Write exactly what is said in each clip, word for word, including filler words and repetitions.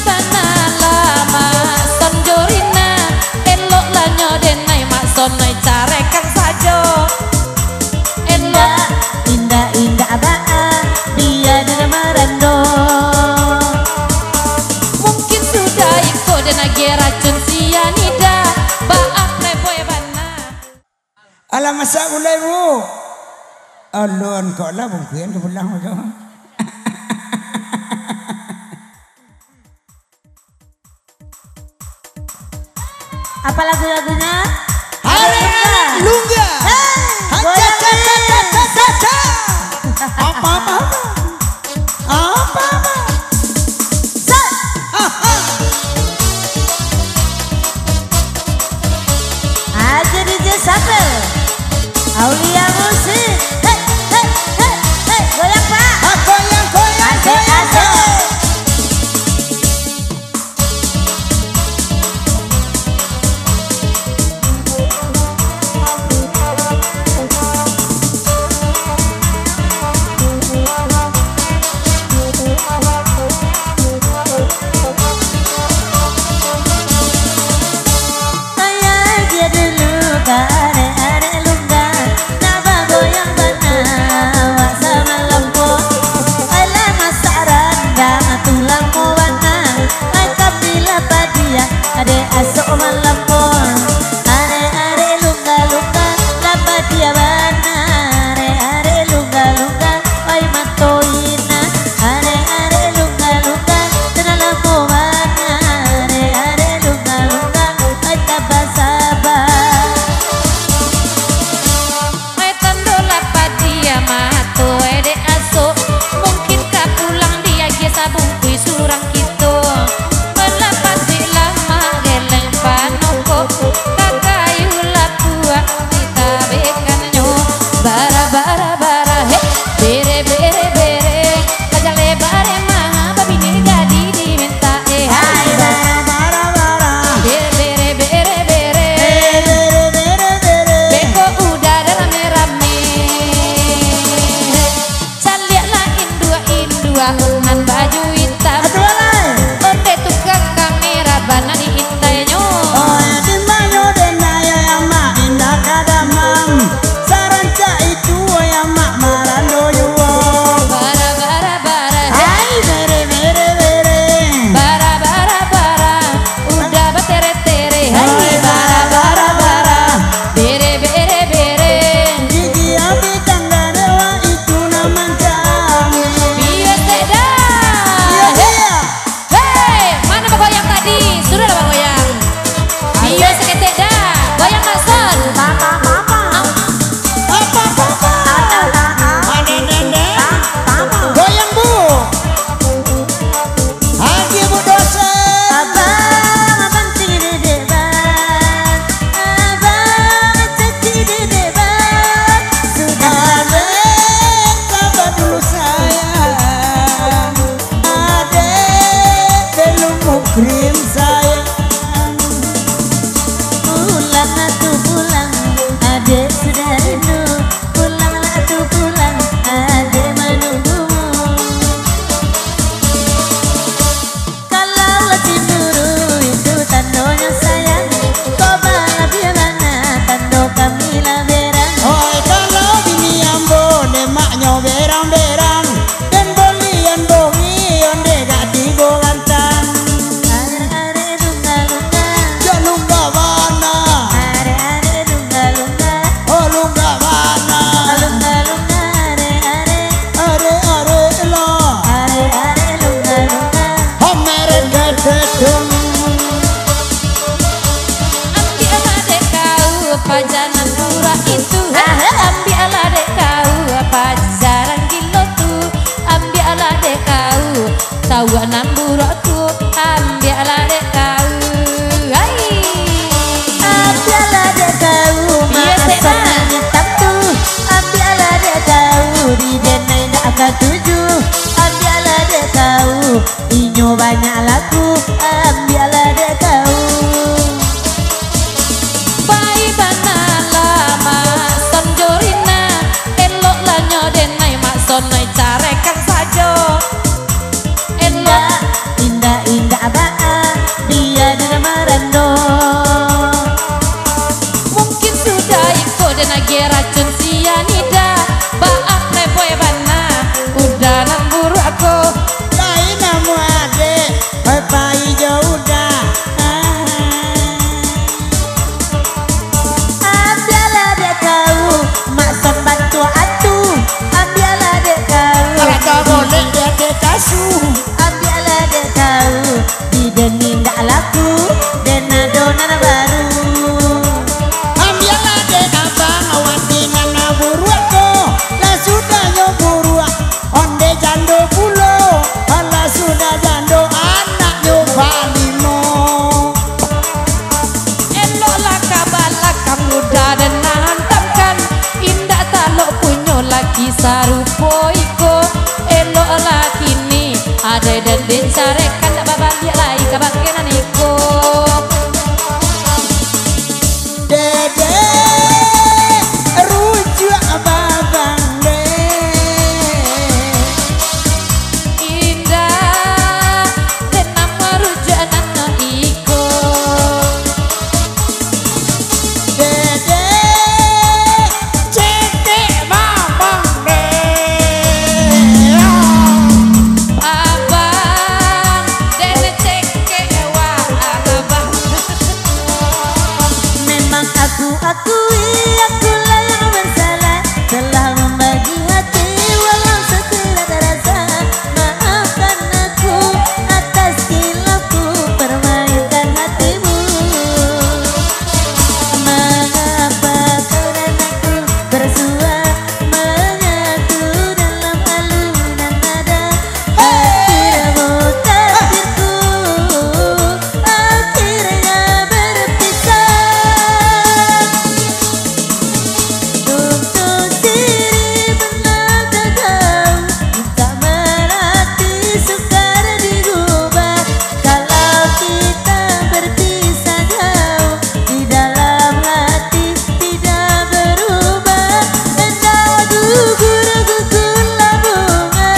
Bana lah Mak Son jo Rina, elok lah nyo denai Mak Son ai carekan sajo. Elok. Indak, indak, indak baa, bia den marando. Mungkin sudah iko den agiah racun sianida, baa pleboy bana. Alah, masak gulai, Bu. Alun, kok lah bungkuian ka pulang, Bang. Apa lagu-lagunya? Arek-arek Lungga. Hei, goyang, Lin. Apa, apa, apa? Apa, apa? Set. Ha, ha. Aja D J Sapel. Aulia Musik. Hei, hei, hei, hei. Goyang, Pak. Ah, goyang, goyang, asik, goyang, asik. Ayah dia dulu ka arek-arek Lungga, nak bagoyang bana awak samalam ko. Alah masak randang tu lamo bana, ai kami lah padia, adek asok malam ko. Arek-arek Lungga-Lungga, lah padia bana, arek-arek Lungga-Lungga, ai mato ina, arek-arek Lungga-Lungga, tu lah lamo bana, arek-arek Lungga-Lungga, ai tabasaba. Ai tando lah padia mato, ai dek asok, mungkin ka pulang diagiah sabungkuih surang kito. Malapasik lamak geleng panoko, ka kayu lapuak ditabekannyo. Bara, bara, bara, he, bere, bere, bere, paja lebar e maha, babini gadih dimintak e, hai. Bara, bara, bara. Bere, bere, bere, bere. Beko udah ado rame-rame. Caliaklah induak-induak nan baju itam. Atuh, alai. Onde tukang kamera bana diintainyo. Oi, di manyo den ayah mak indak ka damam. Sarancak itu ayah mak marando juo. Bara, bara, bara, he. Hai, bere, bere, bere. Bara, bara, bara. Udah batere-tere, hai. Oi, bara, bara, bara. Bere, bere, bere. Gigi ambi tangga dewa itu nan mancami. Biasa dah. Iya, iya. Hei, mana bagoyang tadi? Sudahlah bagoyang. Biasa ketek dah. Goyang, Mak Son. Apa, apa, apa? Goyang, Bu. Haji Bu Dosen. Abang, abang tinggi dedek, Bang. Abang caci dedek, Bang. Sudah. Adek, sabar dulu, sayang. Adek, belum muhrim, sayang. Pulang atuh pulang, adek sudah rindu. Pulanglah atuh pulang, adek manunggumu. Kalau lah cemburu, itu tandonyo sayang. Kok malah biar bana, tando kami lah berang. Oi, kalau bini ambo, demaknyo berang-berang. Den bolian bohi, onde gak tigo gantang. Arek-arek lungga-lungga. Yo lungga bana. Arek-arek lungga-lungga. Oh, lungga bana. Lungga-lungga, arek-arek. Arek-arek lah. Arek-arek lungga-lungga. Ho meret gak dedeng. Ambiaklah dek kau paja nan burak itu, hei. Aha. Ambiaklah dek kau paja nan gilo tu. Ambiaklah dek kau tawak nan burak tu. Ambiaklah dek kau, hai. Ambiaklah dek kau, iya, mak Sena. Asam nan itam tu. Ambiaklah dek kau, di denai ndak katuju. Ambiaklah dek kau, inyo banyak laku, ambiaklah dek kau. Pai bana lah Mak Son jo Rina, elok lah nyo denai Mak Son ai carekan sajo. Elok. Indak, indak, indak, apa? Carekan dak babaliak lai ka bakeh nan iko. Dedek, rujuak babang dek. Indak, den namo rujuak nan iko. Dedek, cekek mamang deh. Abang, deh cekek wak abang. Memang aku akui, aku lah yang bersalah, telah membagi hati walau sekilas rasa. Maafkan aku atas khilafku, permainkan hatimu. Mengapa karena ku bersuah menyatu dalam alunan nada? Hati remo takdirku akhirnya berpisah. Untuk diri benar jauh, tak berarti sukar dirubah. Kalau kita berpisah jauh, di dalam hati tidak berubah. Hendak gugur gugur lah bunga,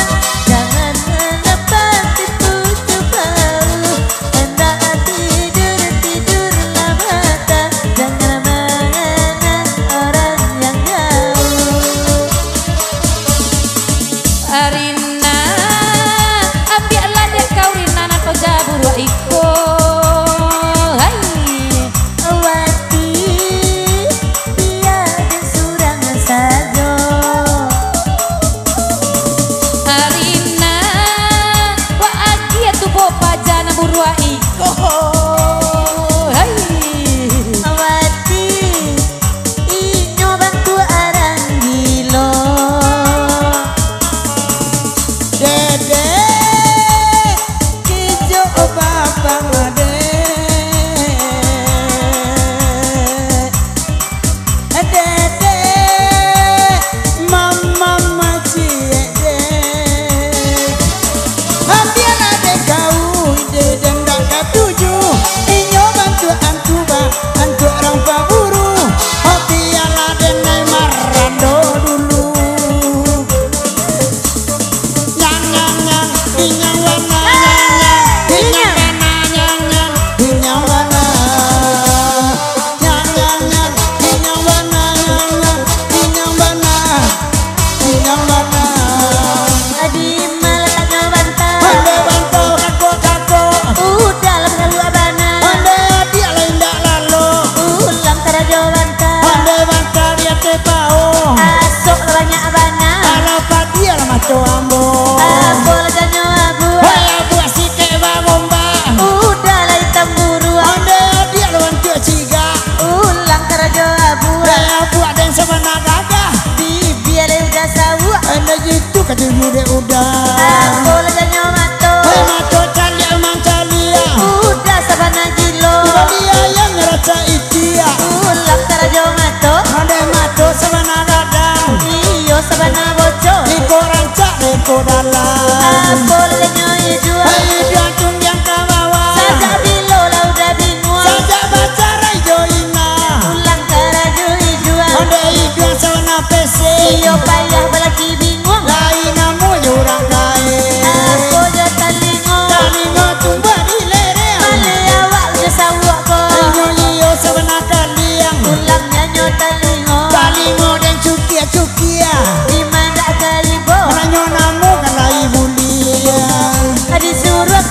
jangan mengapa tipu tipu bau. Hendak tidur tidurlah mata, jangan mengenang orang yang jauh. Rina, ambiaklah dek kau Rina nan paja buruak iko. Hai. Wati, biar den surang sajo. Rina, wak agiah tu bo paja nan buruak iko. Hai. Wati, inyo bantuak arang gilo. Dedek, kijok babang dek. Dedek, mamam maciek dek. Ambiaklah dek kau, ide den dak katuju. Inyo bantuak antu ba, antuak urang paburu. Ambiaklah den nai marando dulu. Nyang, nyang, nyang, inyang bana, nyang, nyang, inyang bana, nyang, nyang, inyang bana. Nyang, nyang, nyang, inyang bana, nyang, nyang, inyang bana, inyang bana. Di ma lataknyo banta? Ondeh banta, kakok, kakok. Udah lah, tahu bana. Ondeh adiak lah indak lalo. Ulang karajo banta. Ondeh banta di ateh paho. Asok lah banyak bana. Alah padiah lah mato ambo. Apo lah janyo abuak? Hai abuak sikek bagombak. Udah lah itam buruak. Ondeh adiak lah bantuak cigak. Ulang karajo abuak. Hai abuak den sabana gagah. Bibia lai udah sawuak. Ondeh jitu ka tuju dek udah. Apo lah janyo mato? Hai mato caliak mancaliak. Udah sabana gilo. Baliak yang rasa itiak. Ulang karajo mato. Ondeh mato sabana gadang. Iyo sabana bocor. Iko rancak, iko dalam. Apo lah janyo iduang? Hai iduang tundiang ka bawah. Sajak bilo lah udah binguang. Sajak bacarai jo Ina. Ulang karajo iduang. Ondeh iduang sabana pesek. Iyo payah balaki binguang. Lai namo jo urang gaek. Apo jo talingo? Talingo tumbuah di lereng. Maleh awak jo sawuak ko. Inyo iyo sabana kaliang. Ulang nyo talingo. Talingo den cukia-cukia. Di ma ndak ka ibo. Nanyo namo ka lai buliah. Disuruah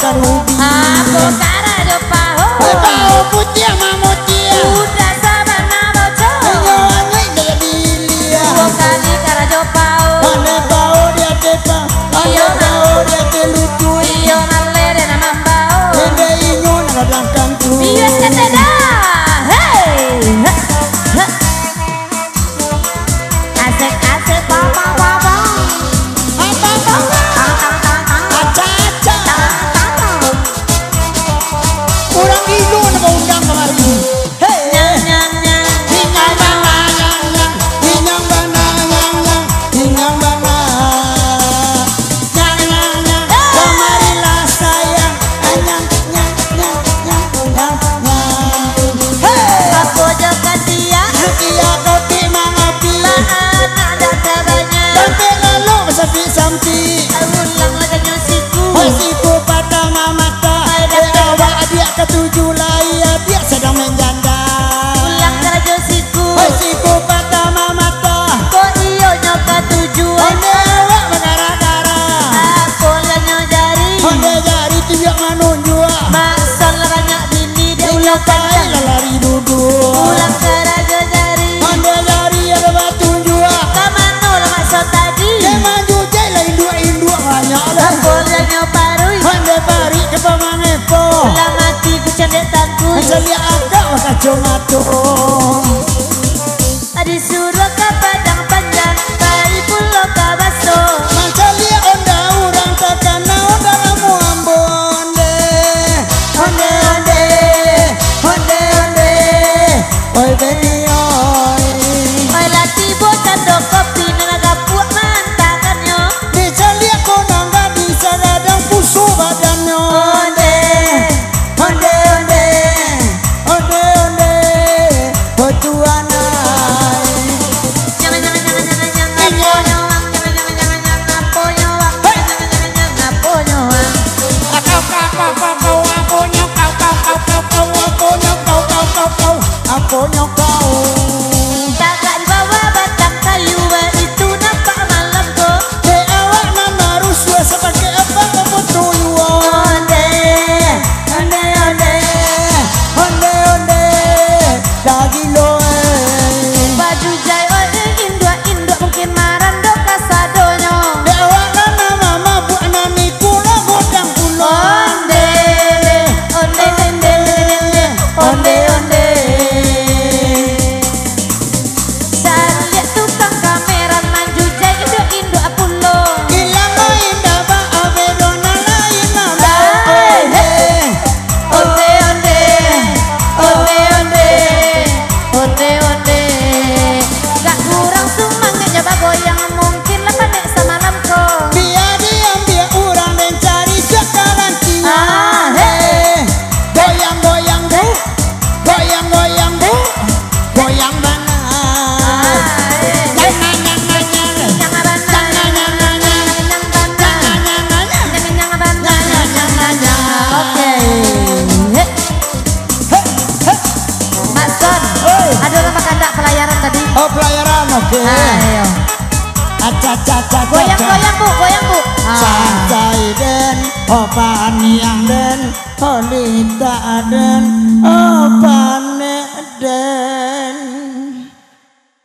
Apo karajo paho? Paho putiah mamutiah. Udah sabana bocor. Inyo angin dari hilia. Duo kali karajo paho. Pandai paho di ateh pa-, pandai paho di ateh lutut. Iyo maleh dek nan mambao. Pendek inyo nan balakang tu. Bias kata dah. Hei. Ha, ha. Asik-asik, baba-baba. Baba-baba. Tang, tang, tang, tang. Aca-aca. Tang, tang, tang. Urang Indo nan baundang kamari. Hei. Nyang, nyang, nyang. Inyang bana, nyang, nyang. Inyang bana, nyang, nyang. Inyang bana. Nyang, nyang, nyang. Kamarilah sayang. Anyang, nyang, nyang, nyang, nyang, nyang. Hei. Apo jo ka dia? Dia kopi mangapi. Baanak dak tabanyak. Tapi lalu basampik-sampik. Ulang lah ganyo siku. Hoi siku patah mamata. Hoi dak. Eh, awak adiak katuju lai, adiak sadang main janda. Ulang karajo siku. Hoi siku patah mamata. Kok iyo nyo katuju. Onde awak bagara-gara. Apo lah nyo jari. Onde jari tunjuak manunjuak. Maksud lah banyak bini. Inyo pai lah lari duduak. Pulang karajo jari. Onde lari ado batunjuak. Ka mano lah maksud tadi? Dek manjujai lah induak-induak banyak lah. Apo lah nyo paruik? Onde paruik ka pamangepo. Lah mati kucandek tangku. Mancaliak agak lah kaco mato. Disuruah ka Padang Panjang, pai pulo ka Baso. Mancaliak onda urang takana, onda lamo ambo onde. Onde, onde, onde, onde, oi beni oi. Oi lah tibo cando kopi, nan gapuak mantakannyo. Dicaliak konang gadih sagadang puso badannyo. Onde, onde, onde, onde, onde, oh Tuhan ai. Nyang, nyang, nyang, nyang, nyang, nyang, apo nyo wang? Nyang, nyang, nyang, nyang, apo nyo wang? Hei! Nyang, nyang, nyang, nyang, apo nyo wang? Kau, kau, kau, kau, kau, apo nyo? Kau, kau, kau, kau, kau, apo nyo? Kau, kau, kau, kau, kau, apo nyo kau? Tagak di bawah batang kayu, itu nampak malam ko. Dek awak nan barusuah, sapakek apak bafoto juo. Onde, onde, onde, onde, onde, lah gilo, eh. Bajujai, oi, induak-induak mungkin marando kasadonyo. Dek awak nan mamabuak nan iko lah godang pulo. Onde, onde, onde, onde, onde, onde, onde. Caliak tukang kamera manjujai induak-induak pulo. Ilang indak baa bedona lain bae. Onde, onde, onde, onde, onde, onde. Gak kurang sumangaik nyo bagoyang, mungkin lah panek samalam ko. Bia diambiak urang den cari sakarantinyo. Ah, heh. Goyang, goyang, bu. Goyang, goyang, bu. Goyang bana. Nyang, nyang, nyang, nyang, nyang. Nyang, nyang, nyang, nyang. Nyang, nyang, nyang, nyang. Oke. Hei. Hei, hei. Mak Son, oi. Ado urang bakandak pelayaran tadi. Oh, pelayaran, oke. Ah, iyo. Aca, aca, aca, aca, goyang, aca. Goyang, Bu, goyang, Bu. Ah. Santai den, oh, paniang den. Halitak den, oh, panek den.